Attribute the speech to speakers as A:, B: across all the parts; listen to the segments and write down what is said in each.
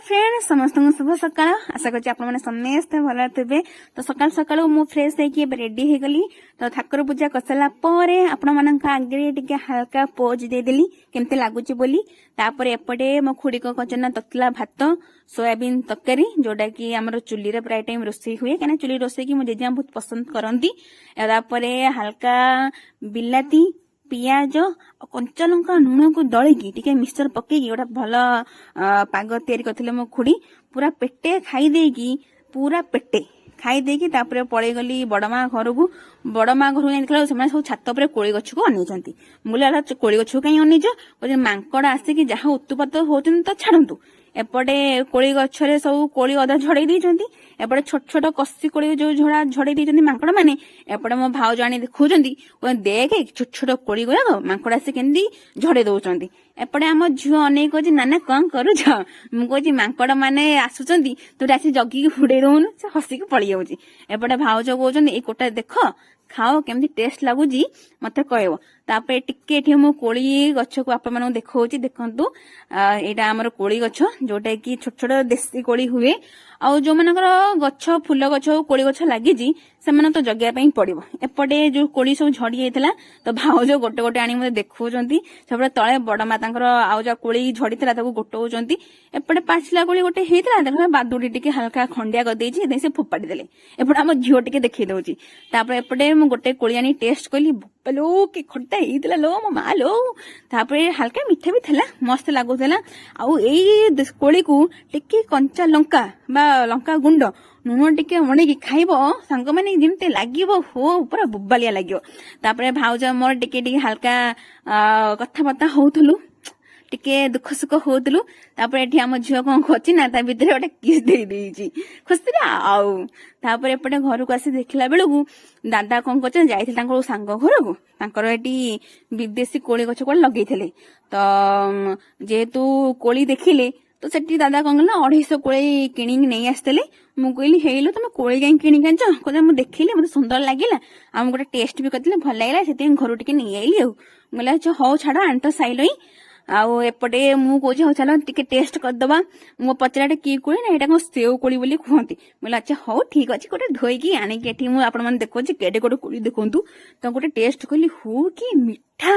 A: Friend, ସମସ୍ତଙ୍କୁ ଶୁଭ ସକାଳ। ଆଶା କରୁଛି ଆପଣମାନେ ସମସ୍ତେ ଭଲରେ ଥିବେ। ତ ସକାଳୁ ସକାଳୁ ମୁଁ ଫ୍ରେଶ ହେଇକି ଏବେ ରେଡି ହେଇଗଲି। ତ ଠାକୁର ପୂଜା କରିସାରିଲା ପରେ ଆପଣମାନଙ୍କ ଆଗରେ ଟିକେ ହାଲକା ପୋଜ ଦେଇଦେଲି କେମିତି ଲାଗୁଛି ବୋଲି। ତାପରେ ଏପଟେ ମୋ ଖୁଡି କଣ କରିଛନ୍ତି ନା, ତତଲା ଭାତ, ସୋୟାବିନ୍ ତରକାରୀ, ଯୋଉଟା କି ଆମର ଚୁଲିରେ ପ୍ରାୟ ଟାଇମ ରୋଷେଇ ହୁଏ, କାହିଁକିନା ଚୁଲି ରୋଷେଇକି ମୋ ଜେଜେମା ବହୁତ ପସନ୍ଦ କରନ୍ତି। ଆଉ ତାପରେ ହାଲକା ବିଲାତି, ପିଆଜ ଆଉ କଞ୍ଚା ଲଙ୍କା, ଲୁଣକୁ ଦଳିକି ଟିକେ ମିକ୍ସଚର ପକେଇକି ଗୋଟେ ଭଲ ପାଗ ତିଆରି କରିଥିଲେ ମୋ ଖୁଡି। ପୁରା ପେଟେ ଖାଇ ଦେଇକି ତାପରେ ପଳେଇଗଲି ବଡ ମା ଘରକୁ। ବଡ ମା ଘରକୁ ଯାଇ ଦେଖିଲା ବେଳକୁ ସେମାନେ ସବୁ ଛାତ ଉପରେ କୋଳି ଗଛକୁ ଅନେଇଛନ୍ତି। ମୁଁ କହିଲି, "ଆଲା, କୋଳି ଗଛକୁ କାହିଁ ଅନେଇଛ?" କହୁଛନ୍ତି, ମାଙ୍କଡ ଆସିକି ଯାହା ଉତ୍ପାତ ହଉଛନ୍ତି ତ ଛାଡନ୍ତୁ। ଏପଟେ କୋଳି ଗଛରେ ସବୁ କୋଳି ଅଧା ଝଡେଇ ଦେଇଛନ୍ତି, ଏପଟେ ଛୋଟ ଛୋଟ କଷି କୋଳି ଯୋଉ ଝଡେଇ ଦେଇଛନ୍ତି ମାଙ୍କଡ ମାନେ। ଏପଟେ ମୋ ଭାଉଜ ଆଣି ଦେଖଉଛନ୍ତି, କହୁଛନ୍ତି, "ଦେଖେ, ଛୋଟ ଛୋଟ କୋଳି ଗୁଡାକ ମାଙ୍କଡ ଆସି କେମିତି ଝଡେଇ ଦଉଛନ୍ତି।" ଏପଟେ ଆମ ଝିଅ ଅନେଇ କହୁଛି, "ନାନା, କଣ କରୁଛ?" ମୁଁ କହୁଛି, "ମାଙ୍କଡ ମାନେ ଆସୁଛନ୍ତି, ତୁ ଟିକେ ଆସି ଜଗିକି ହୁଡେଇ ଦଉନୁ।" ସେ ହସିକି ପଳେଇ ଯାଉଛି। ଏପଟେ ଭାଉଜ କହୁଛନ୍ତି, "ଏଇ କୋଟା ଦେଖ, ଖାଅ, କେମିତି ଟେଷ୍ଟ ଲାଗୁଛି ମତେ କହିବ।" ତାପରେ ଟିକେ ଏଠି ମୁଁ କୋଳି ଗଛକୁ ଆପଣମାନଙ୍କୁ ଦେଖଉଛି। ଦେଖନ୍ତୁ, ଏଇଟା ଆମର କୋଳି ଗଛ, ଯୋଉଟା କି ଛୋଟ ଛୋଟ ଦେଶୀ କୋଳି ହୁଏ। ଆଉ ଯୋଉମାନଙ୍କର ଗଛ, ଫୁଲ ଗଛ ହଉ, କୋଳି ଗଛ ଲାଗିଛି, ସେମାନେ ତ ଜଗିବା ପାଇଁ ପଡିବ। ଏପଟେ ଯୋଉ କୋଳି ସବୁ ଝଡି ଯାଇଥିଲା, ତ ଭାଉଜ ଗୋଟେ ଗୋଟେ ଆଣି ମତେ ଦେଖଉଛନ୍ତି। ସେପଟେ ତଳେ ବଡ ମା ତାଙ୍କର ଆଉ ଯୋଉ କୋଳି ଝଡିଥିଲା ତାକୁ ଗୋଟଉଛନ୍ତି। ଏପଟେ ପାଚିଲା କୋଳି ଗୋଟେ ହେଇଥିଲା, ଦେଖ, ବାଦୁଡି ଟିକେ ହାଲକା ଖଣ୍ଡିଆ କରିଦେଇଛି, ସେଥିପାଇଁ ସେ ଫୋପାଡ଼ି ଦେଲେ। ଏପଟେ ଆମ ଝିଅ ଟିକେ ଦେଖେଇ ଦଉଛି। ତାପରେ ଏପଟେ ମୁଁ ଗୋଟେ କୋଳି ଆଣି ଟେଷ୍ଟ କଲି। ବୋପାଲୋ, କି ଖଟା ହେଇଥିଲା ଲୋ ମୋ ମା ଲୋ! ତାପରେ ହାଲକା ମିଠା ବି ଥିଲା, ମସ୍ତ ଲାଗୁଥିଲା। ଆଉ ଏଇ କୋଳିକୁ ଟିକେ କଞ୍ଚା ଲଙ୍କା ବା ଲଙ୍କା ଗୁଣ୍ଡ, ଲୁଣ ଟିକେ ମଣେଇକି ଖାଇବ ସାଙ୍ଗମାନେ, ଯେମିତି ଲାଗିବ ହୋ, ପୁରା ବୋବାଲିଆ ଲାଗିବ। ତାପରେ ଭାଉଜ ମୋର ଟିକେ ଟିକେ ହାଲକା କଥାବାର୍ତ୍ତା ହଉଥିଲୁ, ଟିକେ ଦୁଃଖ ସୁଖ ହଉଥିଲୁ। ତାପରେ ଏଠି ଆମ ଝିଅ କଣ କରୁଛି ନା, ତା ଭିତରେ ଗୋଟେ କିସ୍ ଦେଇ ଦେଇଛି ଖୁସିରେ। ଆଉ ତାପରେ ଏପଟେ ଘରକୁ ଆସି ଦେଖିଲା ବେଳକୁ ଦାଦା କଣ କରୁଛନ୍ତି, ଯାଇଥିଲେ ତାଙ୍କ ସାଙ୍ଗ ଘରକୁ। ତାଙ୍କର ଏଠି ବିଦେଶୀ କୋଳି ଗଛ କୁଆଡେ ଲଗେଇଥିଲେ। ତ ଯେହେତୁ କୋଳି ଦେଖିଲେ, ତ ସେଠି ଦାଦା କଣ କଲେ ନା, 250 କୋଳି କିଣିକି ନେଇ ଆସିଥିଲେ। ମୁଁ କହିଲି, "ହେଇଲୋ, ତମେ କୋଳି କାହିଁ କିଣିକି ଆଣିଛ?" କହିଲେ, "ମୁଁ ଦେଖିଲି, ମତେ ସୁନ୍ଦର ଲାଗିଲା, ଆଉ ମୁଁ ଗୋଟେ ଟେଷ୍ଟ ବି କରିଥିଲି, ଭଲ ଲାଗିଲା, ସେଥିପାଇଁ ଘରୁ ଟିକେ ନେଇ ଆଇଲି।" ଆଉ ମୁଁ କହିଲି, "ଆଚ୍ଛା ହଉ, ଛାଡ, ଆଣି ତ ସାଇଲଇଁ।" ଆଉ ଏପଟେ ମୁଁ କହୁଛି, "ହଉ ଚାଲ, ଟିକେ ଟେଷ୍ଟ କରିଦବା।" ମୁଁ ପଚାରିଲା, "କି କୋଳି?" ନା, "ଏଇଟା କଣ ସେଉ କୋଳି ବୋଲି କୁହନ୍ତି।" ମୁଁ କହିଲି, "ଆଚ୍ଛା ହଉ, ଠିକ ଅଛି।" ଗୋଟେ ଧୋଇକି ଆଣିକି ଏଠି ମୁଁ ଆପଣମାନେ ଦେଖୁଛି କେଡେ ଗୋଟେ କୋଳି। ଦେଖନ୍ତୁ ତ, ଗୋଟେ ଟେଷ୍ଟ କଲି, ହୁ କି ମିଠା,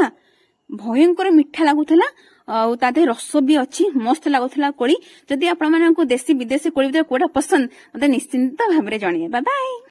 A: ଭୟଙ୍କର ମିଠା ଲାଗୁଥିଲା। ଆଉ ତା ଦେହରେ ରସ ବି ଅଛି, ମସ୍ତ ଲାଗୁଥିଲା କୋଳି। ଯଦି ଆପଣମାନଙ୍କୁ ଦେଶୀ ବିଦେଶୀ କୋଳି ଭିତରେ କୋଉଟା ପସନ୍ଦ, ମତେ ନିଶ୍ଚିନ୍ତ ଭାବରେ ଜଣେଇବେ। ବାଏ।